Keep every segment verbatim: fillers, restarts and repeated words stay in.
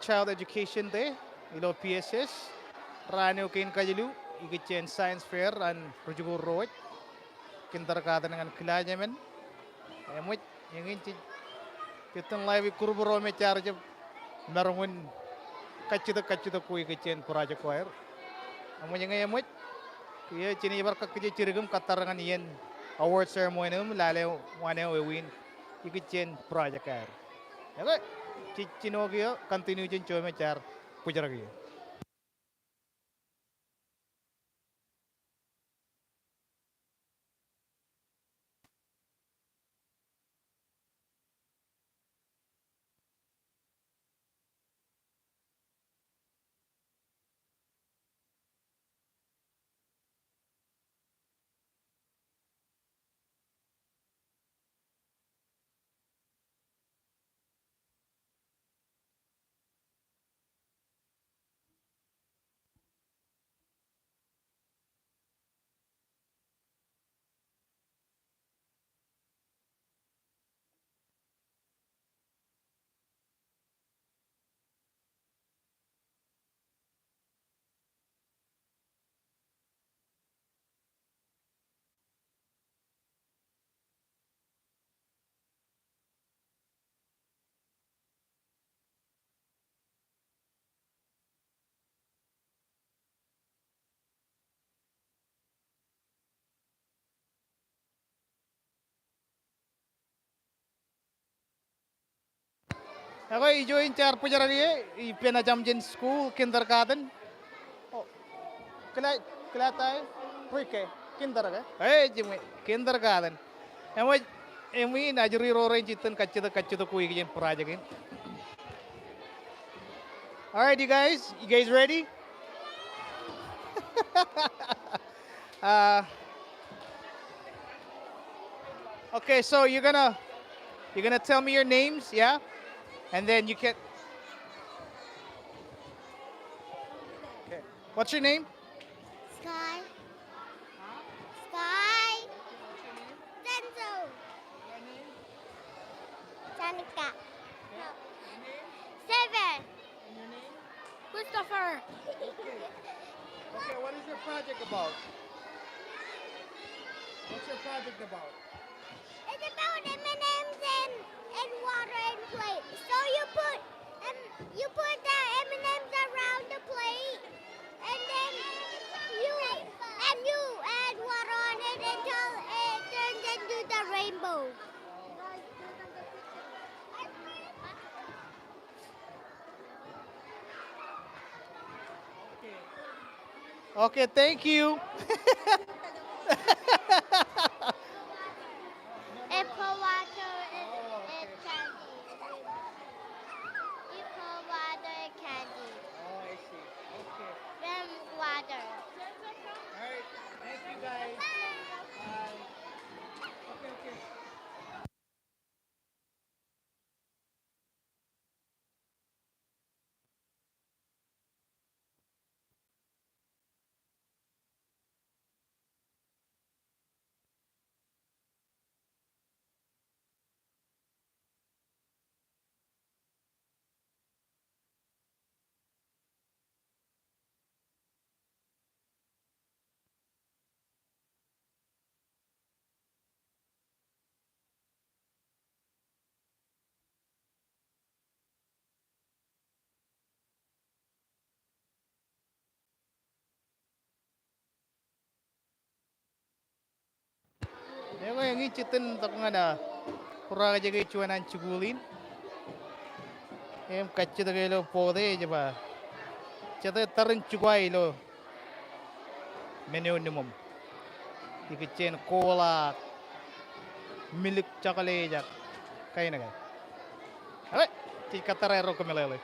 Child Education Day ilo P S S. Raan eo kein kajilu ikijjien science fair an ri-jikuuḷ ro wōj, kindergarten ñan kilaaj emān. Eṃōj, eñin jej, jej itōn live group ro me jaar jab maroñ in kajjitōk, kajjitōk ko ikijjien project ko aer. Eṃōj, eñin eṃōj. Kiiō jen bar kakkije jidik im kōttar ñan iien award ceremony im lale waan eo ewin ikijjien project aer. Ekwe, jej jino kiiō continue jān ijo me jaar bōjrak ie. Ekwe, ijo in jaar bōjrak ie, ippān ejāmin school, kindergarten. O, kila, kila ta, pre-K, kinder ke? E, jimwe, kindergarten. Eṃōj, eṃōj, ajri ro rein ej itōn kajjitōk, kajjitōk ko ikijjien project in. All right, you guys, you guys ready? Uh, okay, so you're gonna, you're gonna tell me your names, yeah? And then you can. Okay. What's your name? Sky. Sky. Denzel. Your name? Janica. No. Your name? Seven. And your name? Christopher. Okay. Okay, what is your project about? What's your project about? It's about M and M's and, and water and plate. So you put, um, you put the M and M's around the plate, and then you, and you add water on it until it turns into the rainbow. Okay, thank you. Apple water and, and candy. Apple water and candy. Oh, I see. Okay. Then water. All right. Thank you, guys. Bye. Okay, okay. Ekwe, eñin ij itōn tok ñan kōrā kajjitōk eo juon an jikuuḷ in. Im kajjitōk eo ilo bote ej ba, jete tarrin jukwa ilo men eo neṃōṃ. Ikijjien cola, milk chocolate ak kain eo ke. Ekwe, jej kōttar aerro kōmeḷeḷe.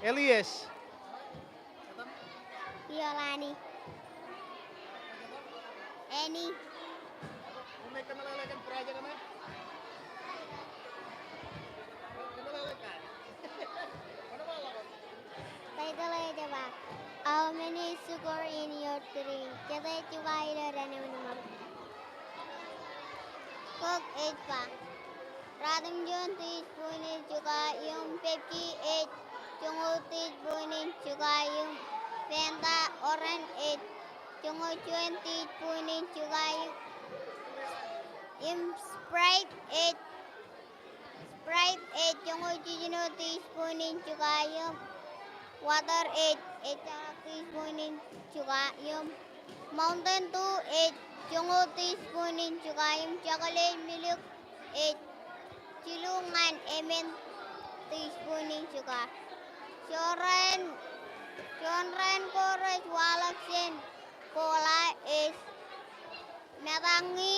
Elias. Iolani. Eni. Title eo ej ba, How many sugar in your drink? Jete ej juga ilo dān eṃṃan? Coke ej ba, ratimjuon teaspoon in sugar im Pepsi ej joñoul teaspoon in sugar im Fanta orange ej joñoul juon teaspoon in sugar im, im Sprite ej Sprite ej joñoul jiljino teaspoon in sugar im water ej ejjeḷọk teaspoon in sugar im Mountain Dew ej joñoul teaspoon in sugar im chocolate milk ej jilu ñan emān teaspoon in sugar. Juon raan, juon raan ko rej waḷọk jān cola ej metak ñi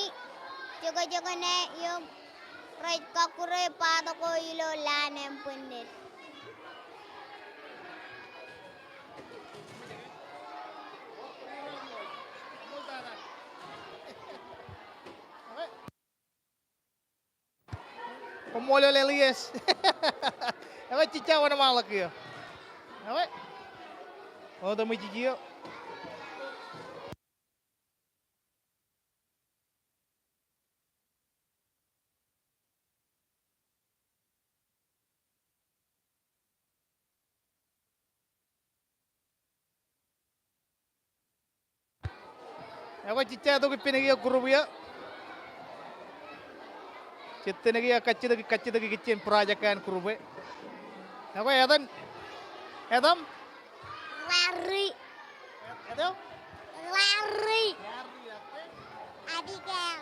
jekjek ṇe im rej kakkure baat ko ilo lowaan ānbwinnid. Koṃṃool Elias. Ekwe, jejja wōnṃaanḷọk kiiō. Ekwe, otemjej kiiō. Ekwe, jejja itok ippān kiiō group eo. Jejja itok kiiō kajjitōk, kajjitōk ikijjien project eo an group eo. Ekwe, etan, etan? Larry. Etan? Larry. Abigail.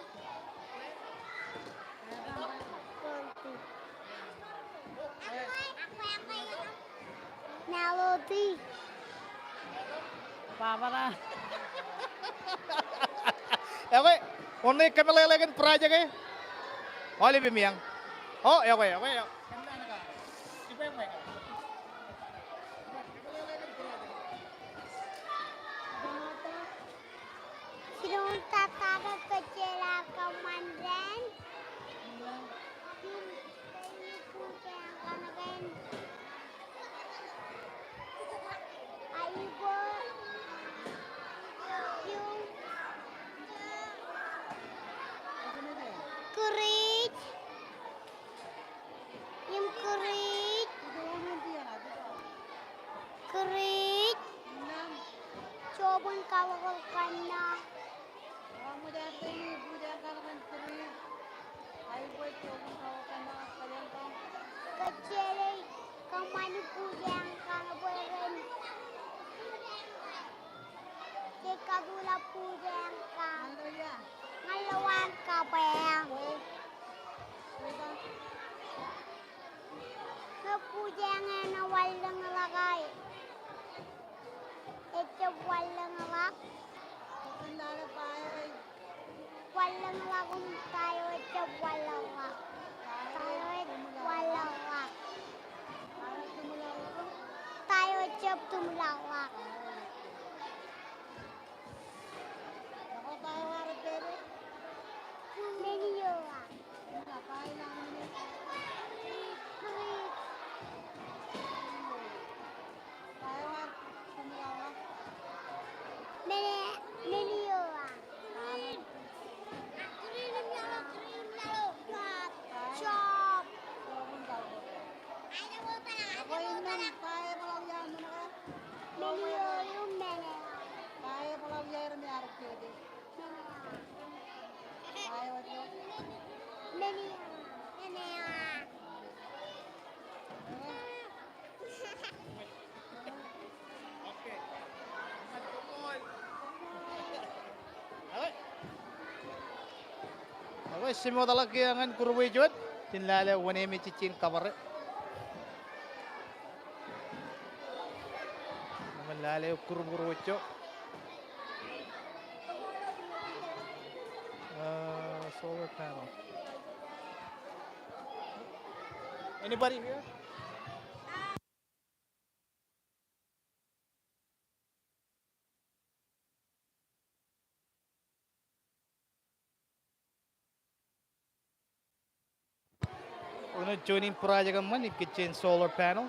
Melody. Barbara. Ekwe, wōn ṇe kōmeḷeḷe kōn project e? Aolep im eañ. O, ekwe, ekwe, ekwe. Jinoin tata eo kōjjeḷā kōṃṃan dān. Im, im, im, im, kūrij. Im kūrij. Kūrij. Jobōn kaḷoḷ kaṇ ṇe. Kōjjeḷā kōṃṃani bujeañ kaṇ bwe ren. Jej katuḷak bujeañ kaṇ ñan lowaan kabweañ. Ñe bujeañ eṇ wanlōñḷọk aō, ejjab wanlōñḷọk. Wanlōñḷọk im ta eo ejjab wanlōñḷọk? Ta eo ej wanlōñḷọk? Ta eo ejjab tumḷọkḷọk? Men eo aṃ? Men, men eo aṃ? Jop. Men eo im men eo aṃ? Ekwe, ej jimwōtḷọk kiiō ñan group eo juon. Jen lale wōn emej ijin kabare. Jen lale group, group eo. Uh, solar panel. Anybody here? Juon in project eṃṃan ej kōj jān solar panel.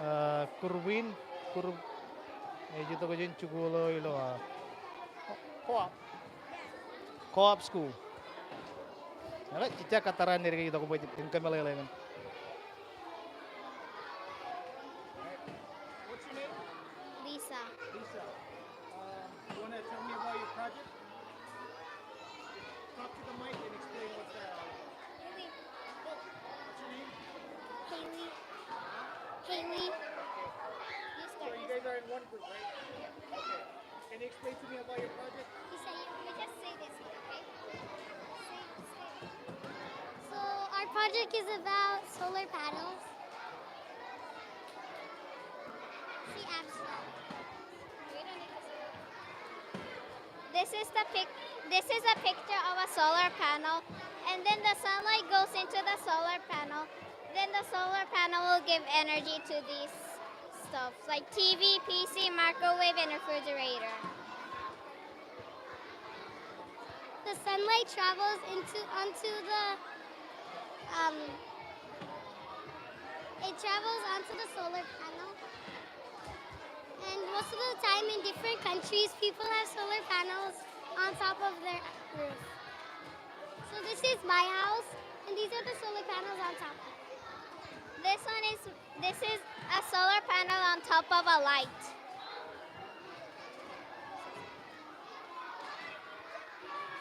Uh, group in, group, ej itok jān jikuuḷ eo ilo, uh, co-op. Co-op school. All right, jejja kōttar aō ned ke itok bwe jen kōmeḷeḷe kōn. What's your name? Lisa. Lisa. Um, you wanna tell me about your project? Talk to the mic and explain what's that all about. Haley. What's your name? Haley. Haley. Okay. So you guys are in one group, right? Okay. Can you explain to me about your project? He said, you, you just say this here, okay? Say, say. So our project is about solar panels. See abstract. This is the pic-, this is a picture of a solar panel, and then the sunlight goes into the solar panel. Then the solar panel will give energy to these stuff, like T V, P C, microwave, and refrigerator. The sunlight travels into, onto the, um, it travels onto the solar panel. And most of the time in different countries, people have solar panels on top of their roof. So this is my house, and these are the solar panels on top. This one is, this is a solar panel on top of a light.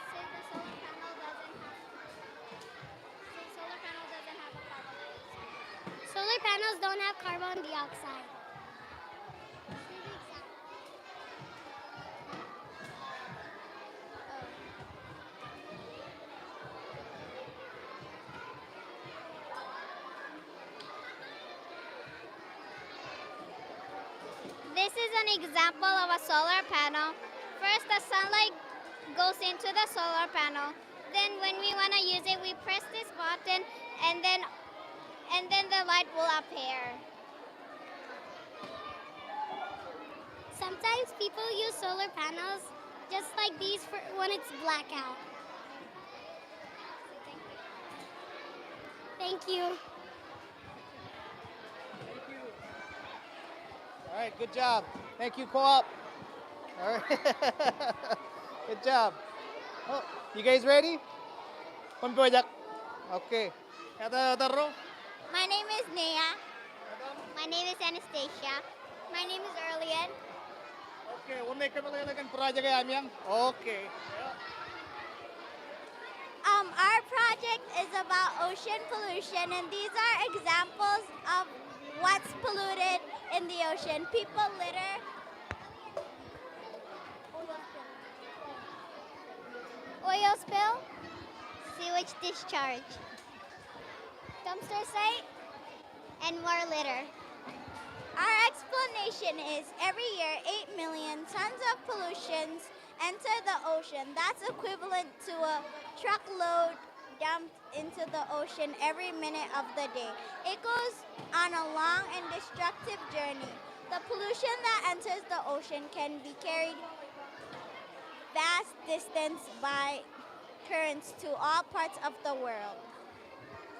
See, the solar panel doesn't have, see, solar panel doesn't have a carbon dioxide. Solar panels don't have carbon dioxide. This is an example of a solar panel. First, the sunlight goes into the solar panel. Then, when we want to use it, we press this button, and then, and then the light will appear. Sometimes people use solar panels just like these for when it's blackout. Thank you. Thank you. All right, good job. Thank you, co-op. All right. Good job. Oh, you guys ready? Kwōn pojak. Okay. Etan, etan ro? My name is Nia. My name is Anastasia. My name is Erlian. Okay, wōn ṇe kōmeḷeḷe kōn project eo ami eñ? Okay. Um, our project is about ocean pollution, and these are examples of what's polluted in the ocean. People litter. Oil spill, sewage discharge, dumpster site, and more litter. Our explanation is every year, eight million tons of pollutions enter the ocean. That's equivalent to a truckload dumped into the ocean every minute of the day. It goes on a long and destructive journey. The pollution that enters the ocean can be carried vast distance by currents to all parts of the world.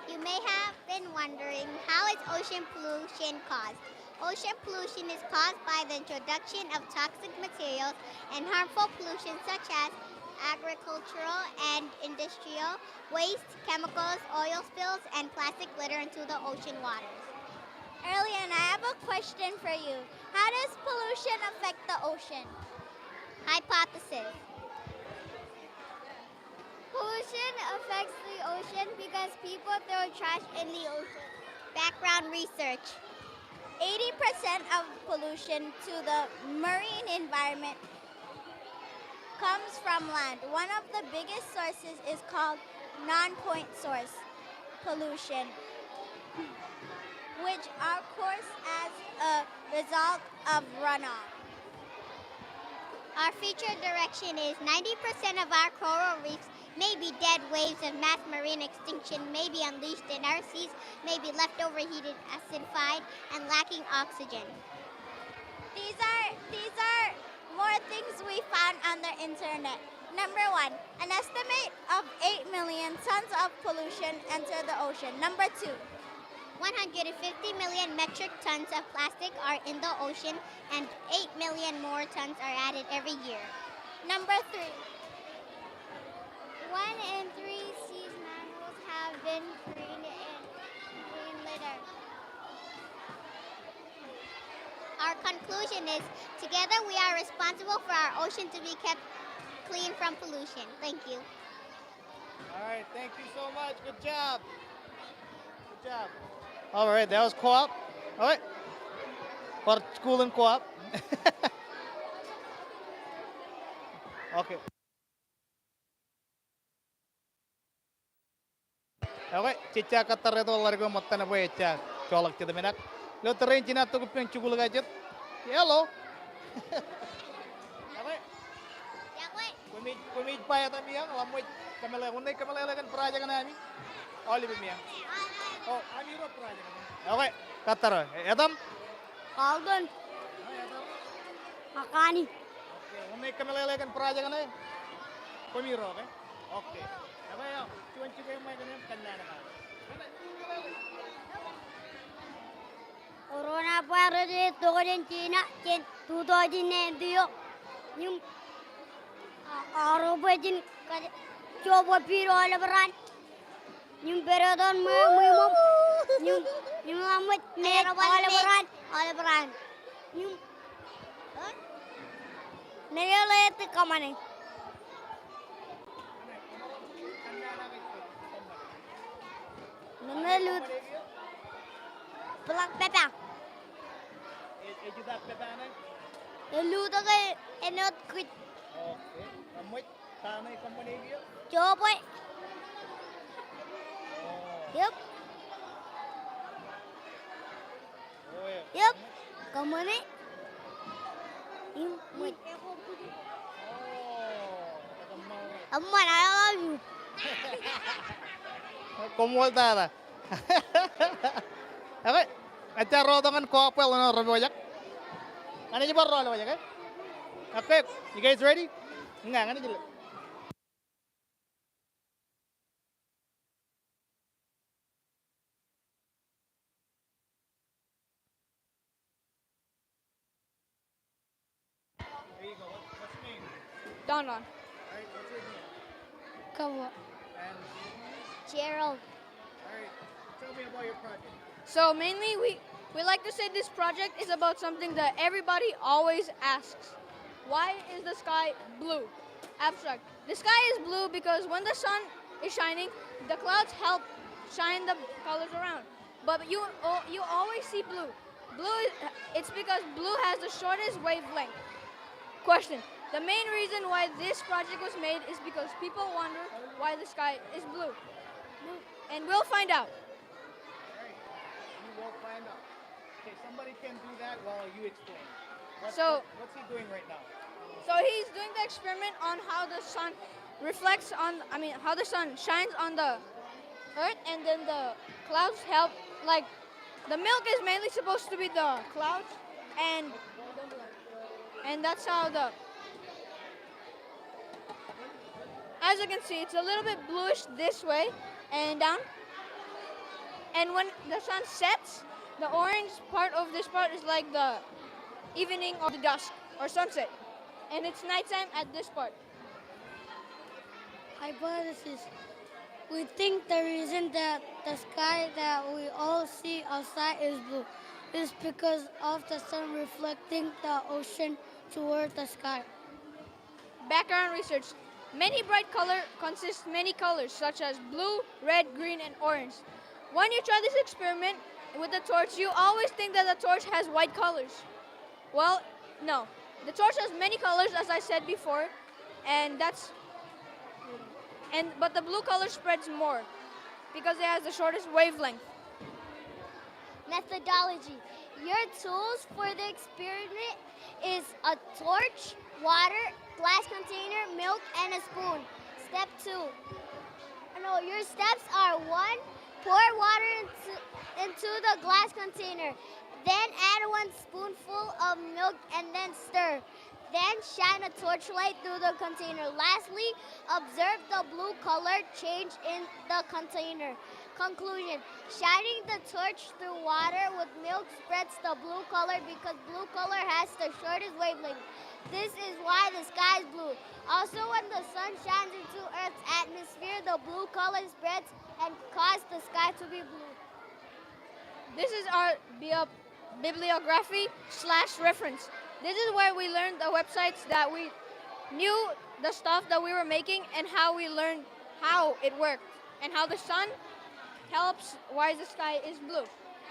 You may have been wondering, how is ocean pollution caused? Ocean pollution is caused by the introduction of toxic materials and harmful pollution such as agricultural and industrial waste, chemicals, oil spills, and plastic litter into the ocean waters. Erlian, I have a question for you. How does pollution affect the ocean? Hypothesis. Pollution affects the ocean because people throw trash in the ocean. Background research. Eighty percent of pollution to the marine environment comes from land. One of the biggest sources is called non-point source pollution, which occurs as a result of runoff. Our future direction is ninety percent of our coral reefs may be dead. Waves of mass marine extinction may be unleashed, and our seas may be left overheated, acidified, and lacking oxygen. These are, these are more things we found on the internet. Number one, an estimate of eight million tons of pollution enter the ocean. Number two, One hundred fifty million metric tons of plastic are in the ocean, and eight million more tons are added every year. Number three. One in three sea mammals have been green in green litter. Our conclusion is, together we are responsible for our ocean to be kept clean from pollution. Thank you. All right, thank you so much. Good job. Good job. All right, that was co-op. All right. Bar school in co-op. Okay. Okay, jej ja kōttar eo ḷadik eo ṃōttan bwe ejja joḷọk jet men ak. Ilo tōre in jinaaj tok ippān jikuuḷ jet. Hello. Okay. Koṃij, koṃij ba etan eo, ḷak ṃōj kōmeḷeḷe, wōn ṇe kōmeḷeḷe kōn project ṇe ami? Aolep meañ. O, ami ro project ṇe. Okay, kōttar eo. Etan? Alden. O, etan? Makani. Okay, wōn ṇe kōmeḷeḷe kōn project ṇe? Koṃiro, okay? Okay. Etan eo, juon jikin ṃōj kōn eṃ kōnnaan eo. Corona virus ej tok jān China jān two thousand nineteen eo. Im, a, aorōk bwe jen kōj, jọọb bwe piid aolep raan. Im pād tok ṃweo ṃwiṃōṃ. Im, im ḷak ṃōj mej aolep raan, aolep raan. Im, meḷeḷe tok kōṃṃane. Meḷeḷe ḷọk. Black pepper. Eḷḷotak āinwōt kōj. Jọọb bwe. Yep. Yep. Kōṃṃane. Im, im. Eṃṃan, I love you. Koṃṃool tata. Okay. Ejja ro tok ñan co-op eo ḷōṇe ro pojak. Ña ij bar ro ḷọk, okay? Okay, you guys ready? Ña, ña ij ḷọk. There you go. What, what's your name? Don Don. All right, what's your name? Kavua. And? Gerald. All right, tell me about your project. So mainly we, we like to say this project is about something that everybody always asks. Why is the sky blue? Abstract. The sky is blue because when the sun is shining, the clouds help shine the colors around. But you, al-, you always see blue. Blue is, it's because blue has the shortest wavelength. Question. The main reason why this project was made is because people wonder why the sky is blue. And we'll find out. You will find out. Okay, somebody can do that while you explain. What's, so, what, what's he doing right now? So he's doing the experiment on how the sun reflects on, I mean, how the sun shines on the earth, and then the clouds help, like, the milk is mainly supposed to be the clouds, and, and that's how the, as you can see, it's a little bit bluish this way and down. And when the sun sets, the orange part of this part is like the evening or the dusk or sunset. And it's nighttime at this part. Hypothesis. We think the reason that the sky that we all see outside is blue is because of the sun reflecting the ocean toward the sky. Background research. Many bright color consist many colors, such as blue, red, green, and orange. When you try this experiment with a torch, you always think that the torch has white colors. Well, no. The torch has many colors, as I said before, and that's, and, but the blue color spreads more because it has the shortest wavelength. Methodology. Your tools for the experiment is a torch, water, glass container, milk, and a spoon. Step two. No, your steps are one, pour water into, into the glass container. Then add one spoonful of milk and then stir. Then shine a torchlight through the container. Lastly, observe the blue color change in the container. Conclusion. Shining the torch through water with milk spreads the blue color because blue color has the shortest wavelength. This is why the sky is blue. Also, when the sun shines into Earth's atmosphere, the blue color spreads and causes the sky to be blue. This is our bio- bibliography slash reference. This is where we learned the websites that we knew the stuff that we were making and how we learned how it worked and how the sun helps why the sky is blue.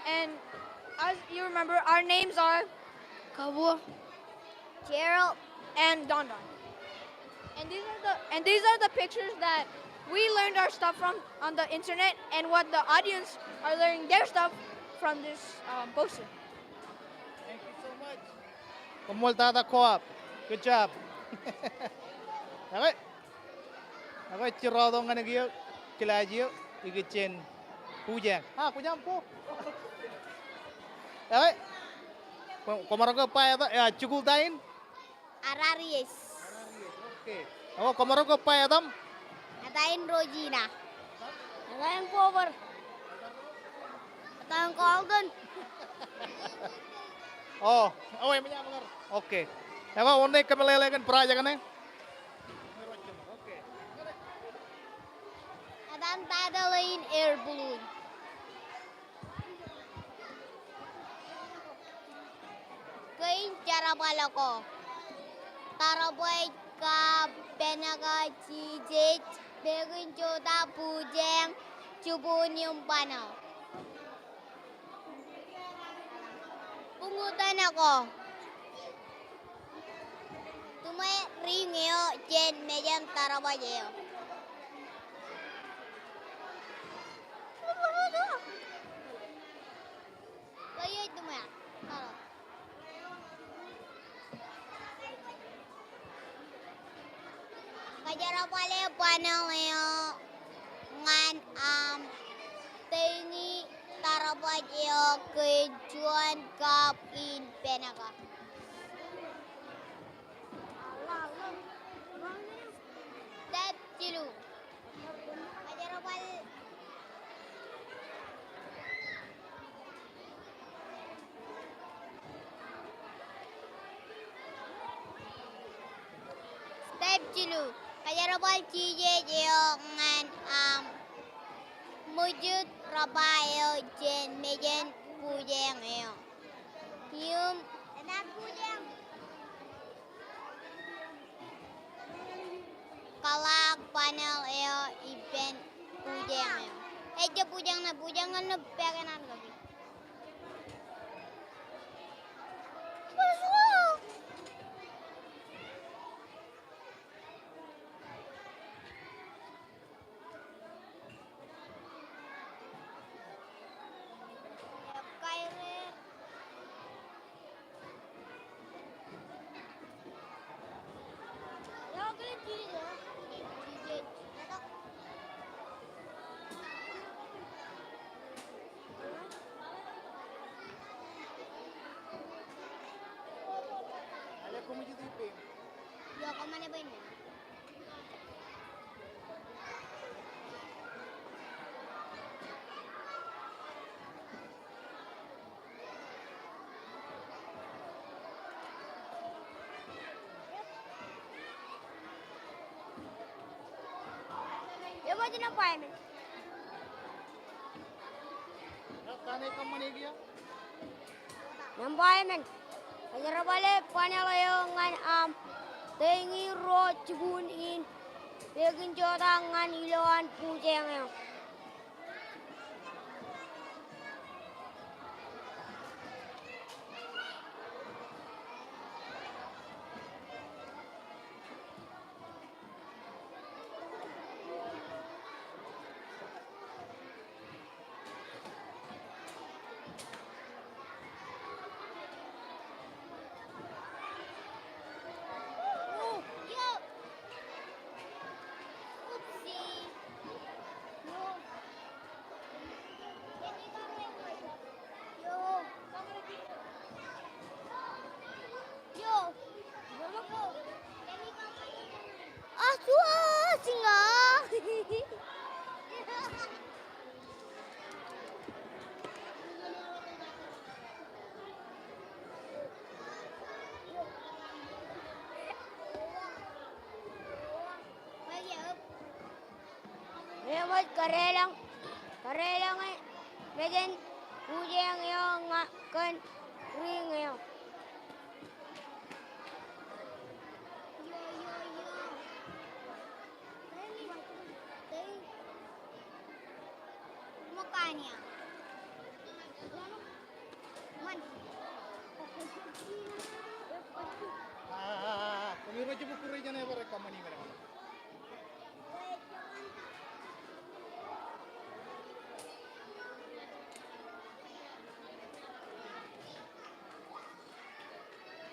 And as you remember, our names are Kabuo, Gerald, and Don Don. And these are the and these are the pictures that we learned our stuff from on the internet and what the audience are learning their stuff from this um, poster. Thank you so much. Koṃṃool tata co-op. Good job. Okay. Ekwe, ej jab rọọltok ñan kiiō, kilaaj eo, ikijjeen Kujak. Ah, Kujak ko. Ekwe, kwō, kwōmaroñ ke ba eta, eo, jikuuḷ ta in? Arariej. Okay. Ekwe, kwōmaroñ ke ba etaṃ? Eta in Rojina. Eta in Bobor. Eta in Golden. Oh, oh, eṃōj aṃ kar. Okay. Ekwe, wōn ṇe kōmeḷeḷe kōn project ṇe? Etan title in air balloon. Kein jerbal ko. Tarbaj kab Peneka, Jijej, Pekinjota, Bujeñ, Jibun im Panel. Buñtōn ko. Tuṃe ring eo jān mejān tarbaj eo. Kōjej tuṃe. Kōjerbale panel eo ñan aṃ teiñi tarbaj eo kōn juon kab in Peneka. Step jilu. Kōjerbal Step jilu. Kōjerbal jijej eo ñan aṃ ṃwijit raba eo jān mejān bujeñ eo. Im enaaj bujeñ. Kōḷaak panel eo ippān bujeñ eo. Ejjab bujeñ ṇe, bujeñ ṇe pāke naan kapi. Eṃōj nōṃba emān. Nōṃba emān. Kōjerbale panel eo ñan aṃ teiñi ruo jibun in pekinjota ñan ilowaan bujeñ eo. Ṃōj kadeḷọñ, kadeḷọñ e mejān ujeañ eo ña kōn ri ñeo.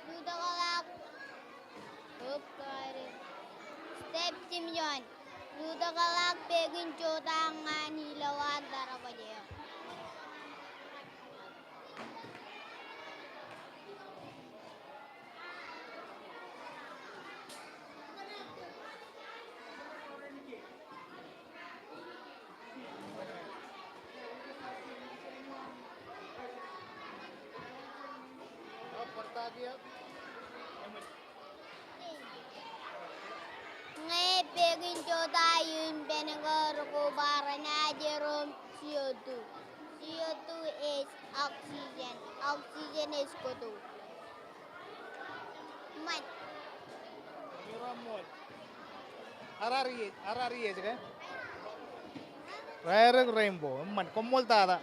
Lutōkḷọk Step jimjuon. Lutōkḷọk pekin jota ñan ilowaan tōre bōjeo. Ñe pekin jota in pen ko rekobar, enaaj erom C O two. C O two is oxygen. Oxygen is koto. Ṃōj. Ear ar iej, ear ar iej ke? Raerōk rainbow. Eṃṃan, koṃṃool tata.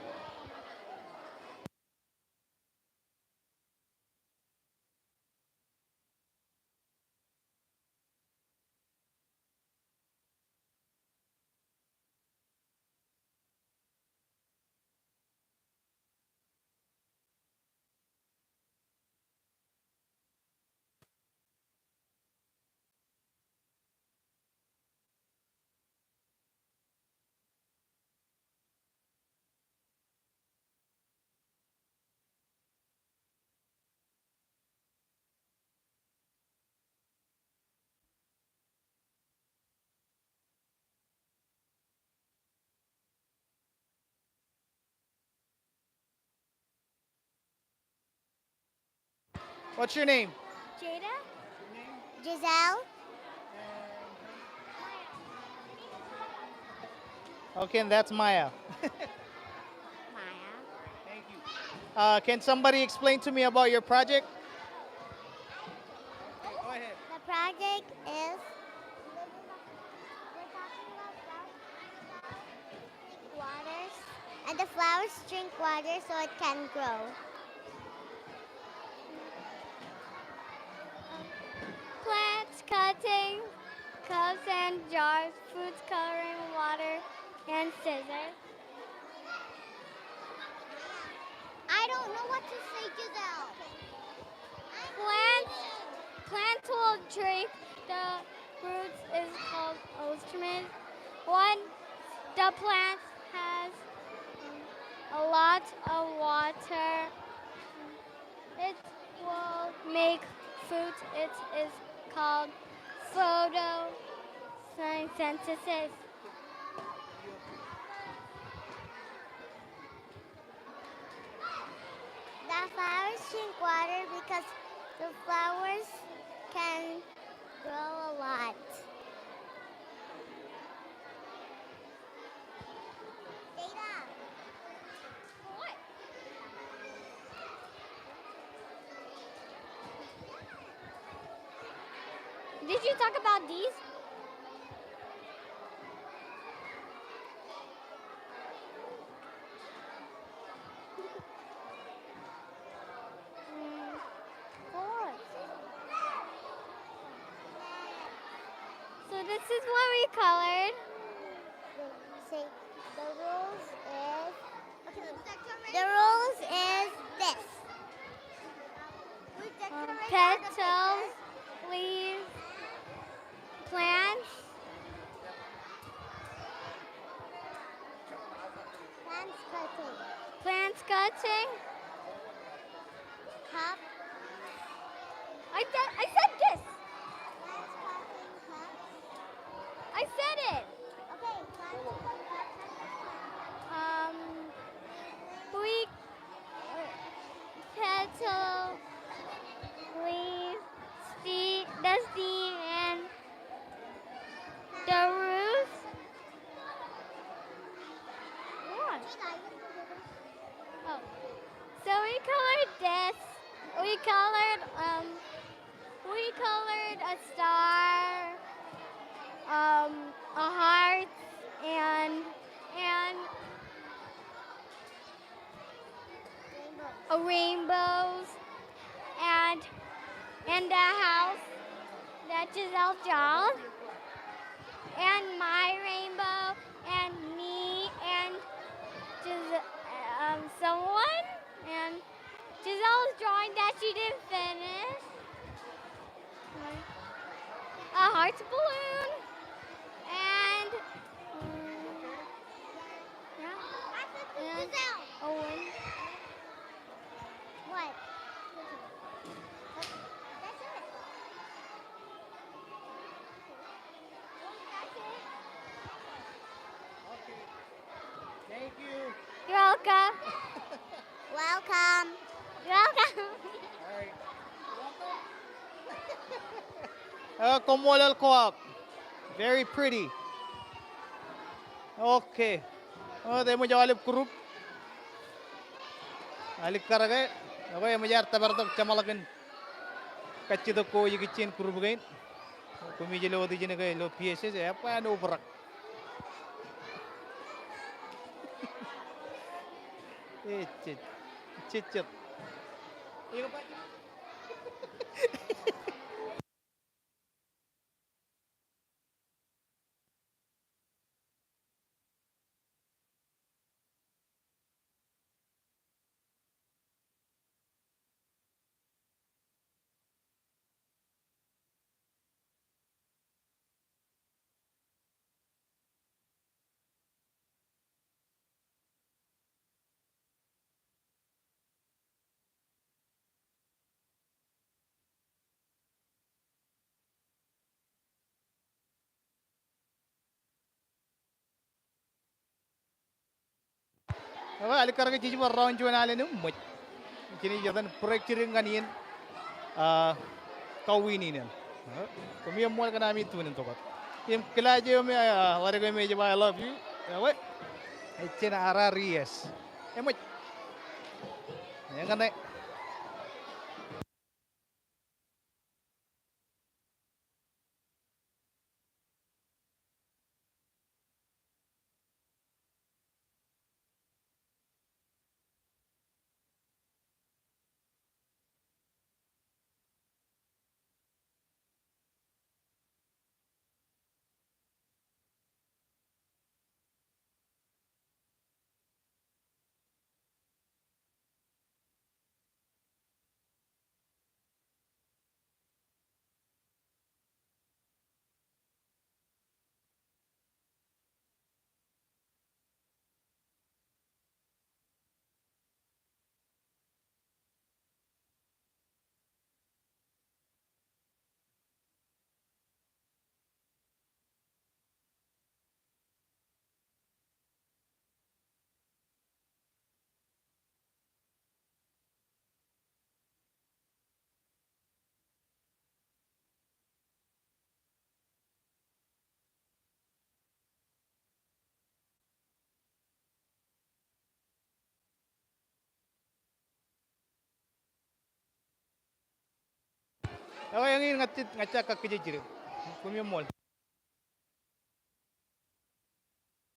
What's your name? Jada. Giselle. Okay, and that's Maya. Maya. Thank you. Uh, can somebody explain to me about your project? Okay, go ahead. The project is, we're talking about flowers. Waters, and the flowers drink water so it can grow. Plants, cutting, cups and jars, food coloring, water, and scissors. I don't know what to say, Giselle. Plants, plants will drink the roots is called osmosis. When the plant has a lot of water, it will make food. It is called photosynthesis. The flowers drink water because the flowers can grow a lot. Data. What? Did you talk about these? Mm, four. So this is what we colored. Say, the rules is, the rules is this. Um, petals, leaves, plants. Plants cutting. Plants cutting. Cup. I said, I said this. Plants cutting cups. I said it. Okay, plants cutting cups. Um, we, petal, leaf, the, the stem, and the roots. We colored this. We colored, um, we colored a star, um, a heart, and, and a rainbows, and, and a house that Giselle drawn, and my rainbow, and me, and Gis-, um, someone, and Giselle's drawing that she didn't finish. A heart balloon. And, mm, yeah. And Owen. What? That's it. That's it. Thank you. You're welcome. Welcome. You're welcome. All right. Eo, koṃṃool ḷọk. Very pretty. Okay. Eo, eṃōj aolep group. Alikkar ke. Ekwe, eṃōj aer tōpartok jeṃḷọkin kajjitōk ko ikijjien group kein. Koṃij lo wōt ijin ke ilo P S S, ebwe an obrak. Ejej. Jejjet. Ekwe, alikkar ke jej bar round juon alen im ṃōj. Jenaaj etan break jidik ñan iien, ah, kawin in. Koṃi eṃṃool kōn ami tune in tok wōt. Im kilaaj eo me, ah, ḷaddik eo me ej ba I love you. Ekwe, ejjen R R E S. Eṃōj. Eññan e. Ekwe, eñin ña ij, ña ij kakkije jidik. Koṃi eṃṃool.